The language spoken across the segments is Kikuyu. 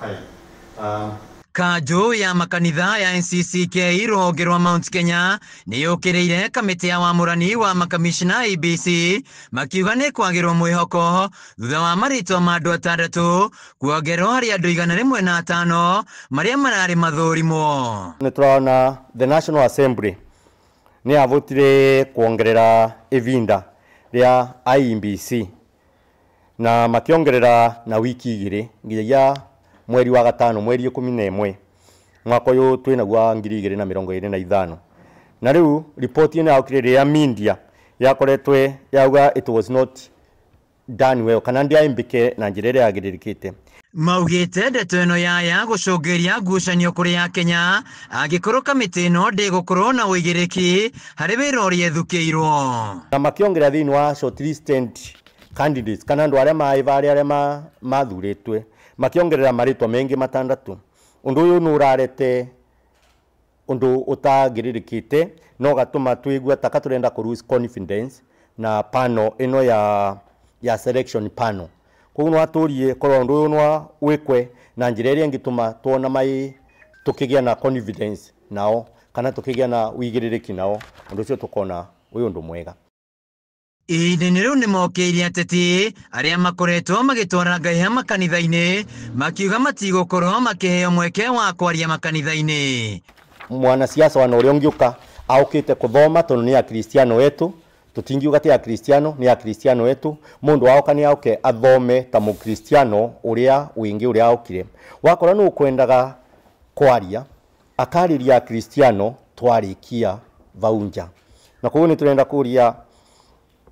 Fine. Kanjũ ya makanitha ya NCCK rũhonge rwa Mount Kenya nĩ yũkĩrĩire kamĩtĩ ya wamũrani wa makamishna IEBC makiuga nĩ kwagĩrwo mwĩhoko thutha wa marĩtwa ma andũ atandatũ kuongererwo harĩ andũ 105 marĩa mararĩ mathũrimwo. Nĩ tũrona the National Assembly nĩ yavotire kuongerera ivinda rĩa IEBC na makĩongerera na wiki igĩrĩ nginyagia mweri wa gatano mweri 11 mwaka ũyũ twĩnaguo wa 2025. Na rĩu ripoti ĩno yaokire rĩrĩa media yakoretwe yauga it was not done well kana ndĩaimbĩke na njĩra ĩrĩa yagĩrĩrĩkĩte. Maugĩte ndeto ĩno yaya gũcũngĩria ngucanio kũrĩ Akenya angĩkorwo kamĩtĩ ĩno ndĩgũkorwo na ũigĩrĩki harĩ wĩra ũrĩa ĩthukĩirwo. Na makĩongerera thĩinĩ wa shortlisted candidates kana andũ arĩa maĩvarĩ arĩa mathurĩtwe makĩongerera marĩtwa mengĩ matandatũ. Ũndũ ũyũ nĩ ũrarete ũndũ ũtagĩrĩrĩkĩte no gatũma twĩgue taka tũrenda kũ lose confidence na panel ĩno ya selection panel. Koguo no atũrie korwo ũndũ ũyũ no wĩkwe na njĩra ĩrĩa ĩngĩtũma tuona mai tũkĩgĩa na confidence nao kana tũkĩgĩa na ũigĩrĩrĩki nao, ũndũ ũcio tũkona ũyũ ũndũ mwega. Ihinda-inĩ rĩu nĩ mokĩirie ateti arĩa makoretwo magĩtwara ngaiha makanitha-inĩ makiuga matigũkorwo makĩheo mweke wa kwaria makanitha-inĩ. Mwanasiasa wana ũrĩa ũngĩũka aũkĩte kũthoma tondũ nĩ akristiano etu, tũtingiuga ti akristiano, nĩ akristiano etu. Mũndũ aoka nĩ aũke athome ta mũkristiano ũrĩa wĩngĩ ũrĩa aũkire. Wakorwo nĩ ũkwendaga kwaria akarĩria akristiano twarĩkia vau nja. Na koguo nĩ tũrenda kũria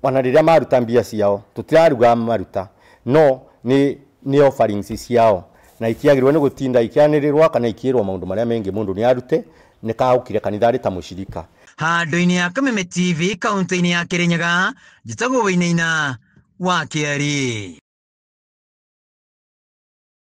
ona rĩrĩa maruta mbia ciao tũtiraruga maruta no nĩ offerings ciao na itiagĩrĩirwo nĩ gũtinda ikĩanĩrĩrwo kana ikĩrwo maũndũ marĩa mengĩ mũndũ nĩ arute nĩ kaũkire kanitha arĩ ta mũcirika. Handũ-inĩ ya Kameme TV kaunti-inĩ ya Kirinyaga, njĩtagwo Wainaina wa Kĩari.